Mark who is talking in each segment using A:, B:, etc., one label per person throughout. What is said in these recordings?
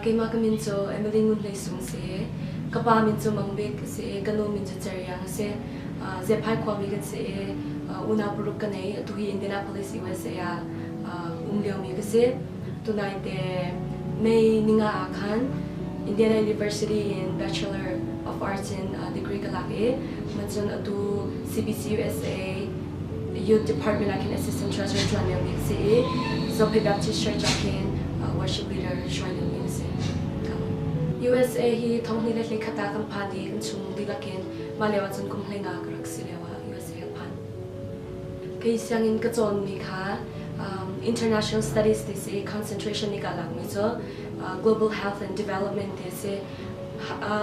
A: Keimah ka min cu Emily Ngun Hlei Sung a si. Ka pa min cu Mang Bik a si i ka nu min cu Cer Iang a si. Zephai khuami kan si i unau paruk ka nei. Atu hi Indianapolis, USA ah um liomi ka si. Tunai te May ninga ah khan Indiana University in Bachelor of Arts in degree ka lak i cun atu CBC USA Youth Department ah khin Assistant Treasurer ṭuan liomi ka si i Zophei Baptist Church ah khin worship leader hruai liomi ka si. USA hi thonghnih le hleikhat ah kan phan i kan chung dihlak in mah lio ahcun kum 15 ka rak si lio ah USA ka phan. Kei sianginn ka cawnmi kha International Studies ti si i concentration nih ka lakmi cu Global Health and Development ti a si.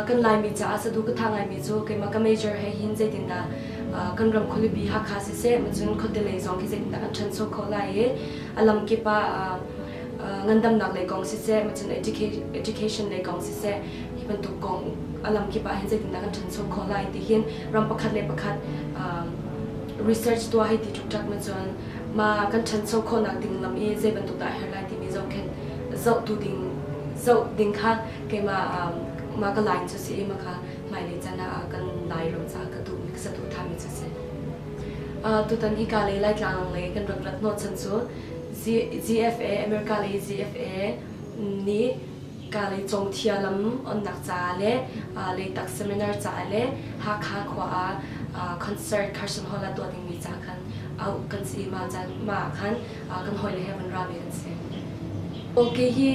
A: Kan Laimi caah sadu ka tha ngaimi cu keimah ka major he hin zeitindah kan ram khualipi Hakha siseh cun khuate lei zong khi zeitindah kan ṭhancho khawh lai i a lamkip ah ngandamnak lei kong siseh cun education lei kong siseh hi bantuk kong a lamkip ah hin zeitindah kan ṭhancho khawh lai ti hin ram pakhat le pakhat research tuah hei ti ṭukṭak ma cun ma kan ṭhancho khawhnak ding lam i zei bantuk dah a herh lai timi zohkhenh zohtu ding zoh ding kha keimah mah ka line cu si i mah kha hmailei caan ah kan Lairam caah ka duhmi ka saduhthahmi cu a si. Tutan hika lei Laitlang lei kan rak rat hnawhchan cu GFA America lei GFA nih ka lei congthia lam onnak caah le Leitak seminar caah le Hakha khua ah concert Carson Hall ah tuah dingmi caah khan auh kan si i mah caan mah ah khan kan hawile he van rami kan si. Okay hi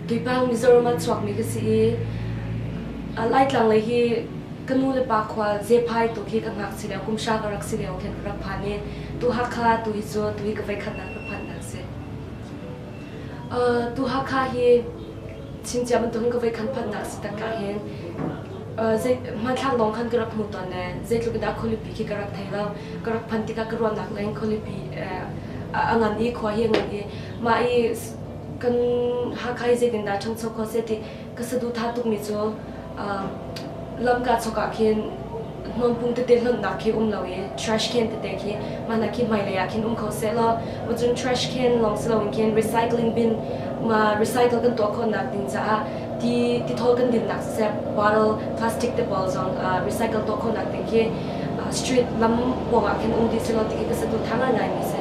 A: Tuipang Mizoram ah chuakmi ka si i Laitlang lei hi ka nu le pa khua Zephai tu khi ka ngakchia lio kum hra ka rak si lio khin ka rak phan i tu Hakha tu hi cu tu hi ka voikhatnak ka phanhnak si. Tu Hakha hi Chinchiah bantukin ka voikhat phanhnak si tak ah hin hmanthlak lawng khan ka rak hmu tawn le zeitluk in dah khualipi khi ka rak thei lo. Ka rak phanh tikah ka ruahnak leng khualipi a ngan i khua hi a ngan i mah i kan Hakha hi zeitindah ṭhangcho kho seh ti ka saduhthah tukmi cu lam kaa chok ah khin hnawmpung tete hlonhnak khi um lo i trash can tete khi mah hna khi hmailei ah khin um kho seh law cun trash can lawng si loin khin recycling bin ma recycle kan tuah khawhnak ding caah ti tithawl kan dinnak siseh bottle plastic te pawl zong recycle tuah khawhnak ding khi street lam pawng ah khin um dih seh law ti khi ka saduhthah ngaingai mi si.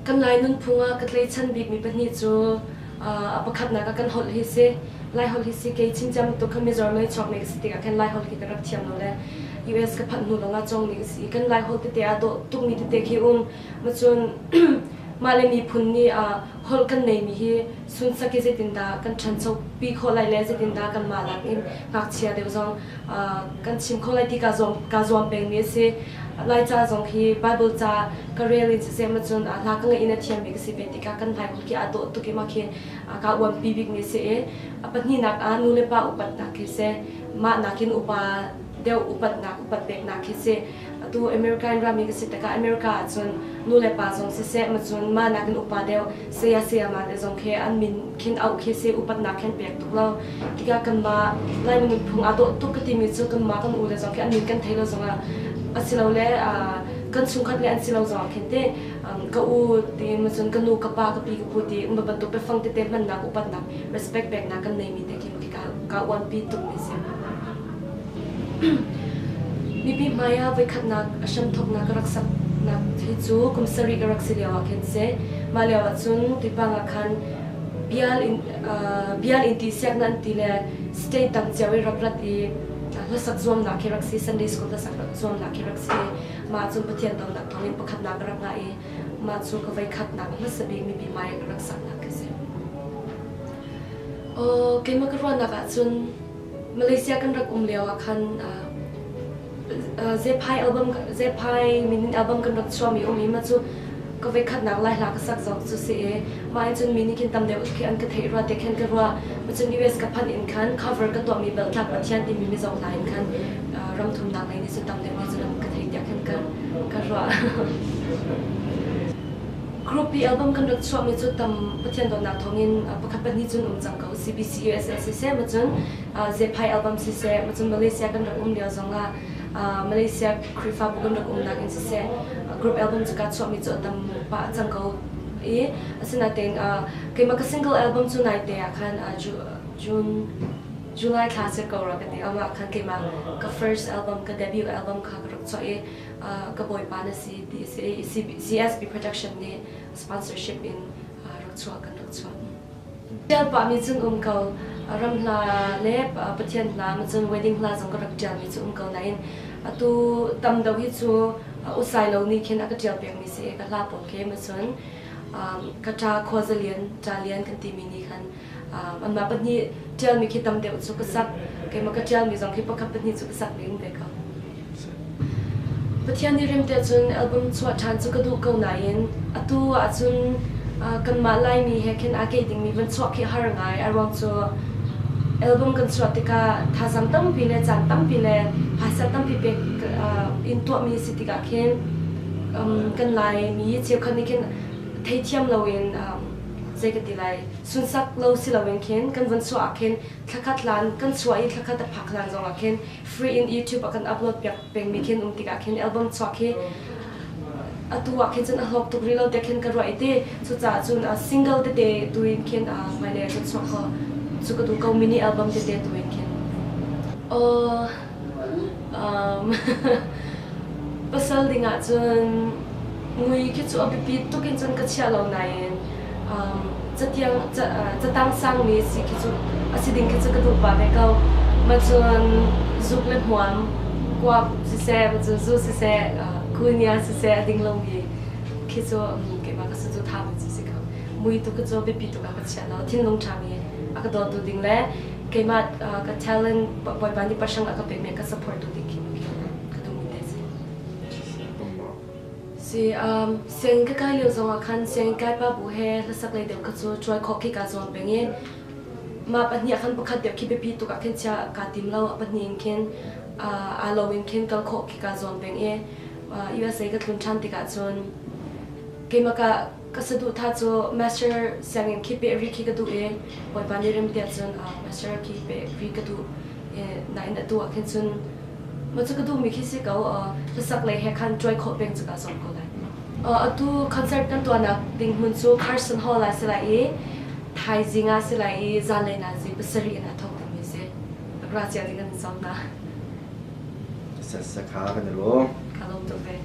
A: Kan Lai nunphung ah ka tlaichan bikmi pahnih cu a pakhatnak ah kan holh hi si. Lai holh hi si kei Chinchiah bantuk kha Mizoram lei chuakmi ka si tikah khan Lai holh khi ka rak thiam lo le US ka phanh hnu lawngah cawngmi ka si. Kan Lai holh tete aa dawh tukmi tete khi um. Macun mah le miphun nih holh kan neimi hi sunsak i zeitindah kan ṭhancho pi khawh lai le zeitindah kanmah nakin ngakchia deuh zong kan chim kho lai ti kaa zuam pengmi a si. Laica zong hi Bible ca ka rel in siseh macun hla ka ngaih in a thiammi ka si ve tikah kan Lai holh khi aa dawh tuk i mah khi kaa uanpi bikmi a si i a pahnihnak ah nu le pa upatnak khi si. Mah nakin upa deuh upatnak upat peknak khi si. Atu America in rami ka si tikah America ahcun nu le pa zong siseh macun mah nakin upa deuh saya sayama te zong khi an min khin auh khi si upatnak khin pek tuk lo. Tikah kanmah Laimi nunphung aa dawh tuk ka timi cu kanmah kan u le zong khi an min kan thei lo zongah asilole kan chungkhat le an si lo zongah khin te ka u ti macun ka nu ka pa ka pi ka pu ti um bantuk biafang tete hmannak upatnak respect peknak kan neimi te khi ka uanpi tuk mi si. Mipi hmai ah voikhatnak a hramthawknak ka rak saknak hi cu kum sarih ka rak si lio ah khin si. Mah lio ah cun Tuipang ah khan bial in bial in ti siaknak an ti le state dang cio i rak rat i hlasak zuamnak khi rak si Sunday school hlasak zuamnak khi rak si. Mah cun Pathian dawtnak thawngin pakhatnak ka rak ngah i mah cu ka voikhatnak hmasa bik mipi hmai ah ka rak saknak khi si. Keimah ka ruahnak ahcun Malaysia kan rak um lio ah khan Zephai album Zephai minin album kan rak chuahmi um i mah cu ka voikhatnak Lai hla ka sak zong cu si i mah in cun mi nih khin tam deuh khi an ka theih rua te khin ka ruah. Cun US ka phanh in khan cover ka tuahmi Beltlak Pathian timi Mizo hla in khan ram thumnak lei nih cun tam deuh nih cun an ka theih tiah khin ka ka ruah. Group i album kan rak chuahmi cu tam Pathian dawtnak thawngin pakhat pahnih cun um cang ko. CBC USA siseh macun Zephai album siseh macun Malaysia kan rak um lio zongah Malaysia Khrihfabu kan rak umnak in siseh group album cu ka chuahmi cu a tam pah cang ko. I asinain keimah ka single album cu naite ah khan June July thla si ko rua ka ti. Amah khan keimah ka first album, ka debut album kha ka rak chuah i ka bawipa na si ti a si i CSB Production nih sponsorship in rak chuah kan rak chuah. Ṭial pahmi cun um ko. Ram hla le Pathian hla cun wedding hla zong ka rak ṭialmi cu um ko nain atu tam deuh hi cu usai lo nih khin a ka ṭial pekmi si i ka hla pawl khi cun ka ṭa khuazalian ṭa lian kan timi nih khan anmah pahnih ṭialmi khi tam deuh cu ka sak. Keimah ka ṭialmi zong khi pakhat pahnih cu ka sak ve um ve ko. Pathian nih rem te cun album chuah ṭhan cu ka duh ko nain atu ahcun kanmah Laimi he khin aa keih dingmi van chuah khi a har ngai. A ruang cu album kan chuah tikah thazaang tampi le caan tampi le phaisa tampi pek in tuahmi a si tikah khin kan Laimi cheukhat nih khin theithiam loin zei ka ti lai sunsak lo si loin khin kan van chuah ah khin thlakhat hlan kan chuah i thlakhat a phak hlan zongah khin free in YouTube ah kan upload piak pengmi khin um tikah khin album chuak hi atu ah khin cun a hlawk tuk rih lo tiah khin ka ruah i ti. Cucaah cun single tete tu in khin hmailei ah cun chuak kho cu ka duh ko, mini album tete tu in khin. Pasal ding ah cun mui khi cu a biapi tuk in cun ka chia lo nain catiang catang sangmi si khi cu a si ding khi cu ka duh pah ve ko. Mah cun zuk le hmuam, kuak siseh, mah cun zu siseh, kunya siseh a ding lomi khi cu keimah ka cu thami cu si ko. Mui tu ka cu biapi tuk ah ka chia lo. Thinlung ṭhami a ka dawtu ding le keimah ka talent Bawipa nih pahrang a ka pekmi a ka support tu ding khi ka duhmi te si. Si, sianginn ka kai lio zongah khan sianginn kai pa bu he hlasak lei deuh kha cu cuai khawh khi kaa zuam peng i mah pahnih ah khan pakhat deuh khi biapi tuk ah khin chia kaa tim lo. A pahnih in khin aa lo in khin kal khawh khi kaa zuam peng i USA ka tlun ṭhan tikah cun keimah ka ka saduhthah cu master sianginn khi peh rih khi ka duh i Bawipa nih rem tiah cun master khi peh rih ka duh i nain atu ah khin cun Mah cu ka duhmi khi si ko. Hlasak lei he khan cuai khawh peng cu kaa zuam ko lai. Atu concert kan tuahnak ding hmun cu Carson Hall ah si lai i thaizing ah si lai i zanlei na zi pasarih in aa thawk dingmi si. Ra cia ding kan in sawm hna.
B: Sakha kan i lawm.
A: Ka lawm tuk ve.